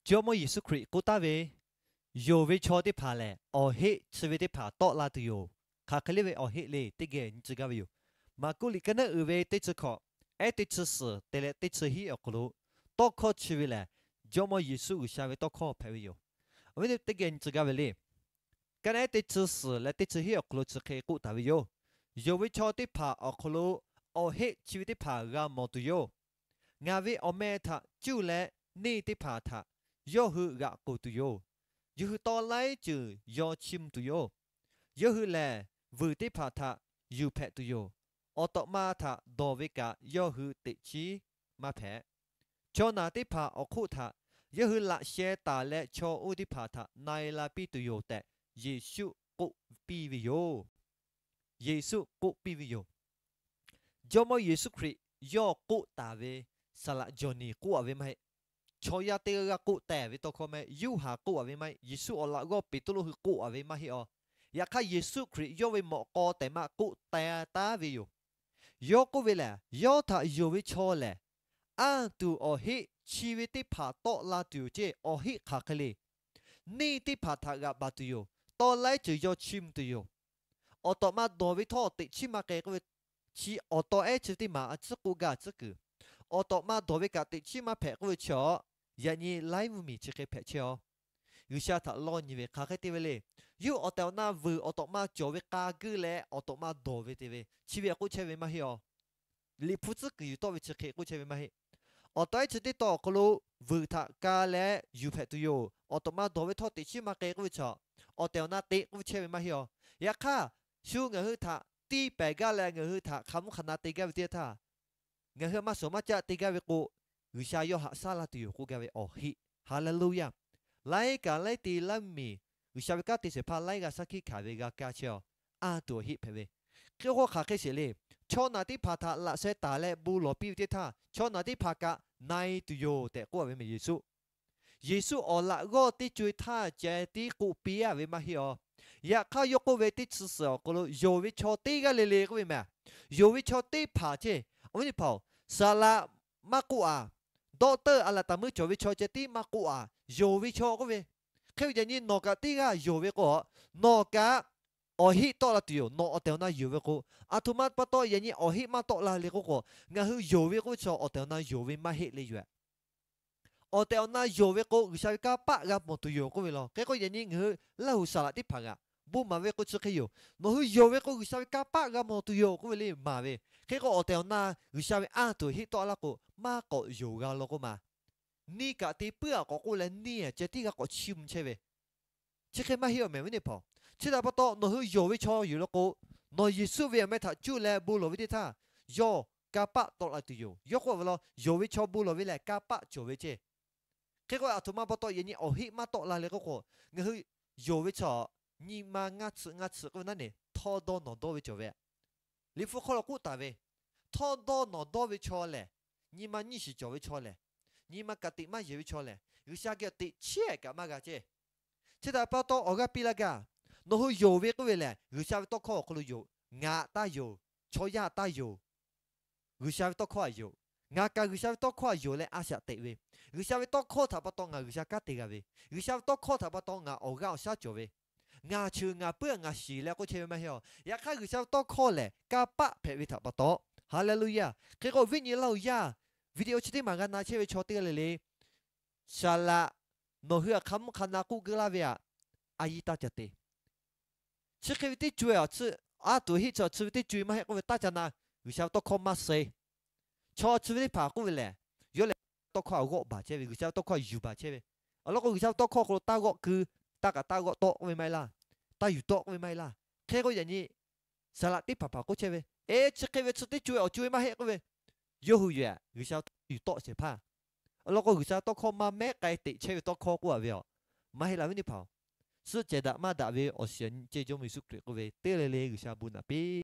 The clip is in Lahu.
Jawˇmawˇ Yeˍsuˆ Hkriꞈ k'oˆ taˍ ve, yonˍ ve chaw teˇ hpaˍ lehˬ, awˬ heˆ chi ve teˇ hpaˍ tawˆ la tuˬ yoˬ. Hk'aˬ hk'e le ve awˬ heˆ le, teˇ geh nyi tcuh gaˇ ve yoˬ. Maˍkuˆ liꞈ ka naˉ uiˍ ve teˇ chi hkawꞈ, ehˉ teˇ chi suhˍ te leh teˇ chi hiˆ awˬ hk'aw lo, tawˇ hkawˇ chi ve lehˬ, Jawˇmawˇ Yeˍsuˆ G'uiˬsha ve tawˇ hkawˇ hpehꞈ ve yoˬ. Awˬ viˉ teˇ geh nyi tcuh gaˇ ve le. Ka naˉ ehˉ teˇ chi suhˍ leh teˇ chi hiˆ awˬ hk'aw lo chi hk'e k'oˆ taˍ ve yoˬ. Yonˍ ve chaw teˇ hpaˍ awˬ hk'aw lo awˬ heˆ chi ve teˇ hpaˍ g'a mawˬ tuˬ yoˬ. Ngaˬ ve awˬ meh htaꞈ cuˇ leh neˇ teˇ hpaˍ htaꞈ yawˇ hui g'aꞈ k'oˬ tuˬ yoˬ. Yawˇ hui tawˇ laiˉ ceuˬ yaw chiˇ mvuh tuˬ yoˬ. Yawˇ hui lehˬ, vuiˬ teˇ hpaˍ htaꞈ yuˬ hpehꞈ tuˬ yoˬ. Awˬ tawꞈ ma htaꞈ dawˬ ve kaꞈ yawˇ hui teꞈ chiˉ maˇ hpehꞈ. Chaw naˬ teˇ hpaˍ awˬ hk'oˆ htaꞈ yawˇ hui laꞈ sheh taˍ leh, chaw oˇ teˇ hpaˍ htaꞈ na e la piˇ tuˬ yoˬ tehꞈ, Yeˍsuˆ k'oˆ piˇ ve yoˬ. Yeˍsuˆ k'oˆ piˇ ve yoˬ. Jawˇmawˇ Yeˍsuˆ Hkriꞈ yawˇ k'oˆ taˍ ve saˍ laꞈ Jawˬniˍ k'oˆ a ve maˇ heˆ. Chaw yaˇ teˇ g'aˇ g'aˇ k'oˆ taˍ ve tawˇ hkawˇ maˇ heˆ. Yoˇhanˬ k'oˆ a ve maˇ heˆ. Yeˍsuˆ awˬ laꞈ g'awˇ Peˍtruˆ hui k'oˆ a ve maˇ heˆ a. Yaꞈ hk'aˇ, Yeˍsuˆ Hkriꞈ yawˇ ve mawꞈ k'aw tehꞈ maˇ k'oˆ taˍ taˉ ve yoˬ. Yawˇ k'oˆ ve lehˬ, yawˇ htaꞈ yonˍ ve chaw lehˬ, anˇ tuˬ awˬ heˆ chi ve teˇ hpaˍ tawˆ la tuˬ yoˬ ceˇ. Awˬ heˆ hk'aˬ hk'e le. Neˇ teˇ hpaˍ htaꞈ g'aꞈ baˬ tuˬ yoˬ. Tawˇ laiˉ ceuˬ yaw chiˇ mvuh tuˬ yoˬ. Awˬ tawꞈ ma dawˬ ve htawˇ teꞈ chiˉ maˇ k'ai k'oˆ ve, chi awˬ taw ehˉ chi teˇ maˬ a tcuhˉ k'oˆ gaˇ tcuhˉ kuiˬ. Awˬ tawꞈ ma dawˬ ve kaꞈ teꞈ chiˉ maˇ hpehꞈ k'oˆ ve chi a, yaꞈ nyi laiˉ mvuhˇmiˬ chi hk'e hpehꞈ chehˇ a. G'uiˬsha htaꞈ lawˇ nyi ve hk'aˬ hk'e te ve le. Yawˇ awˬ tehˬ awˬ na vuiˬ awˬ tawꞈ ma cawˬ ve k'a guˇ leh awˬ tawꞈ ma dawˬ ve te ve, chi ve k'oˆ chehˇ ve maˇ heˆ a. Liꞈ hpu tcuhˉ kuiˬ yuˬ tawˆ ve chi hk'e k'oˆ chehˇ ve maˇ heˆ. Awˬ taw ehˉ chi teˇ taw awˬ hk'aw lo vuiˬ htaꞈ ka leh yuˬ hpehꞈ tuˬ yoˬ. Awˬ tawꞈ ma dawˬ ve htawˇ teꞈ chiˉ maˇ k'ai k'oˆ ve chi a, awˬ tehˬ awˬ na te k'oˆ ve chehˇ ve maˇ heˆ a. Yaꞈ hk'aˇ, shu ngaˬ hui htaꞈ tiˇ pehˍ gaˇ leh ngaˬ hui htaꞈ hk'a mvuhˇ hk'a na te gaˇ ve teˇ yanˇ htaˇ, ngaˬ hui maˇ shawˍ maˇ caˆ te gaˇ ve k'o, G'uiˬsha yawˇ haꞈ shaˉ laˇ tuˬ yoˬ k'oˆ gaˇ ve awˬ heˆ. Haˍleˍluˇyaˇ. Laiˉ kaꞈ laiˉ te laiˉ mvuhˇmiˬ, G'uiˬsha ve kanˉ te shehˍ hpaˇ laiˉ g'a shaˉ hkiˆ hkanˍ ve g'a kaˇ chehˇ a. Anˇ tuˬ awˬ heˆ hpehꞈ ve. Hk'e k'o hk'aˬ hk'e sheˍ le. Chaw naˬ teˇ hpaˍ htaꞈ laꞈ sheh taˍ leh bon lawˬ piˇ ve teˇ htaˇ, chaw naˬ teˇ hpaˍ kaꞈ na e tuˬ yoˬ tehꞈ k'oˆ a ve meh Yeˍsuˆ. Yeˍsuˆ awˬ laꞈ g'awˇ teˇ co e htaˇ ceh tiˉ k'oˆ piˇ a ve maˇ heˆ a. Yaꞈ hk'aˇ yawˇ k'oˆ ve teˇ chi suhˍ awˬ hk'aw lo yonˍ ve chaw teˇ g'aˇ le le k'oˆ ve meh. Yonˍ ve chaw teˇ hpaˍ ceˇ, awˬ viˉ teˇ hpaˍ-oˬ, saˍ laꞈ maˇ k'oˆ a, doctor a laꞈ taˍ meuˇ cawˬ ve chaw ceh tiˉ maˇ k'oˆ a, yonˍ ve chaw k'oˆ ve. Hk'e ve yaꞈ nyi nawˬ kaꞈ teˇ g'aˇ yonˍ ve k'o, nawˬ kaꞈ awˬ heˆ tawˆ la tuˬ yoˬ. Nawˬ awˬ tehˬ awˬ na yonˍ ve k'o, aˬ htoꞈ ma pa taw yaꞈ nyi awˬ heˆ maˇ tawˆ la le k'oˆ k'o, ngaˬ hui yonˍ ve k'oˆ ve chi awˬ tehˬ awˬ na yonˍ ve maˇ heˆ le yoˬ. Awˬ tehˬ awˬ na yonˍ ve k'o, G'uiˬsha ve kanˇ paˆ g'a mawˬ tuˬ yoˬ k'oˆ ve law. Hk'e k'o yaꞈ nyi ngaˬ hui Laˇhuˍ saˍ laꞈ teˇ hpaˍ g'aꞈ bon maˍ ve k'o chi hk'e yoˬ. Nawˬ hui yonˍ ve k'o, G'uiˬsha ve kanˇ paˆ g'a mawˬ tuˬ yoˬ k'oˆ ve le maˍ ve. Hk'e k'o awˬ tehˬ awˬ na G'uiˬsha ve anˇ tuˬ heˆ tawˆ laˇ k'o, maˇ k'awꞈ yonˍ g'a law k'oˆ ma. Neˇ kaꞈ te puiˉ a k'awꞈ k'oˆ leh neˇ a ceh tiˉ g'a k'awꞈ chiˇ mvuh chehˇ ve. Chi hk'e maˇ heˆ awˬ meh viˉ neˇ hpaˍ. Chi htaꞈ pa taw nawˬ hui yonˍ ve chaw yoˬ law k'o, nawˬ Yeˍsuˆ ve awˬ meh htaꞈ cuˇ leh bon lawˬ ve teˇ htaˇ, yawˇ kanˇ paˆ tawˆ la tuˬ yoˬ. Yawˇ k'oˆ ve law, yonˍ ve chaw bon lawˬ ve lehˬ kanˇ paˆ cawˬ ve ceˇ. Hk'e k'o aˬ htoꞈ ma pa taw yaꞈ nyi awˬ heˆ maˇ tawˆ la le k'oˆ k'o, ngaˬ hui yonˍ ve chaw nyi ma ngaˇ tsuhꞈ ngaˇ tsuhꞈ k'oˆ ve naˉ ne, htawˇ dawˇ nawˬ dawˇ ve cawˬ ve. Liꞈ hpu hk'aw lo k'oˆ taˍ ve, htawˇ dawˇ nawˬ dawˇ ve chaw lehˬ, nyi ma nyiˇ shiˍ cawˬ ve chaw lehˬ, nyi ma ka tiꞈ maˇ yeˬ ve chaw lehˬ, G'uiˬsha geh teꞈ chiˉ kaꞈ maˇ g'a ceˇ. Chi htaꞈ pa taw awˬ g'aˇ piˇ laˇ gaˇ. Nawˬ hui yonˍ ve k'oˆ ve lehˬ, G'uiˬsha ve tawˇ hkawˇ awˬ hk'aw lo yonˍ. Ngaˬ taˇ yonˍ. Chaw yaˇ taˇ yonˍ. G'uiˬsha ve tawˇ hkawˇ a yonˍ. Ngaˬ kaꞈ G'uiˬsha ve tawˇ hkawˇ a yonˍ leh a shaꞈ teꞈ ve. G'uiˬsha ve tawˇ hkawˇ htaꞈ pa taw ngaˬ G'uiˬsha kanˉ te g'a ve. G'uiˬsha ve tawˇ hkawˇ htaꞈ pa taw ngaˬ awˬ g'aˇ awˬ shaˉ cawˬ ve. Ngaˬ cheuˬ ngaˬ puiˉ ngaˬ shiˍ leh k'oˆ chehˇ ve maˇ heˆ a. Yaꞈ hk'aˇ G'uiˬsha ve tawˇ hkawˇ lehˬ kanˇ paˆ hpehꞈ ve htaꞈ pa taw. Haˍleˍluˇyaˇ. Hk'e k'o viˉ nyi Laˇhuˍ yaˇ, video chi teˇ maˬ g'a na chehˇ ve chaw teˇ g'aˇ le le, saˍ laꞈ nawˬ hui aˬ hk'a mvuhˇ hk'a na k'oˆ geu laˇ ve aꞈ, a yiˇ taˇ ca te. Chi hk'e ve teˇ co e a, a tuˬ heˆ chi chi ve teˇ co e maˇ heˆ k'oˆ ve taˇ ca na. G'uiˬsha ve tawˇ hkawˇ maˇ suh e. Chaw chi ve teˇ hpaˍ k'oˆ ve lehˬ, yawˇ lehˬ tawˇ hkawˇ a g'awˆ baˬ chehˇ ve, G'uiˬsha ve tawˇ hkawˇ a yuˬ baˬ chehˇ ve. Awˬ lawn k'o G'uiˬsha ve tawˇ hkawˇ awˬ hk'aw lo taˇ g'awˆ keu, taˇ kaꞈ taˇ g'awˆ tawˆ k'oˆ ve maˇ heˆ laˇ. Taˇ yuˬ tawˆ k'oˆ ve maˇ heˆ laˇ. Hk'e k'o yaꞈ nyi saˍ laꞈ teˇ hpaˍ hpaˍ k'oˆ chehˇ ve, e chi hk'e ve chi teˇ co e awˬ co e maˇ heˆ k'oˆ ve, yawˇ hui yehˬ G'uiˬsha yuˬ tawˆ shehˍ hpaˇ. Awˬ lawn k'o G'uiˬsha ve tawˇ hkawˇ maˇ mehˉ k'ai teꞈ chehˇ ve tawˇ hkawˇ k'oˆ a ve a, maˇ heˆ laˇ viˉ neˇ hpaˍ. Suhˆ cehˬ daꞈ maˇ daꞈ ve awˬ shiˍ nyi ceh Jawˇmawˇ Yeˍsuˆ Hkriꞈ k'oˆ ve teˇ le le G'uiˬsha bon naꞈ piˇ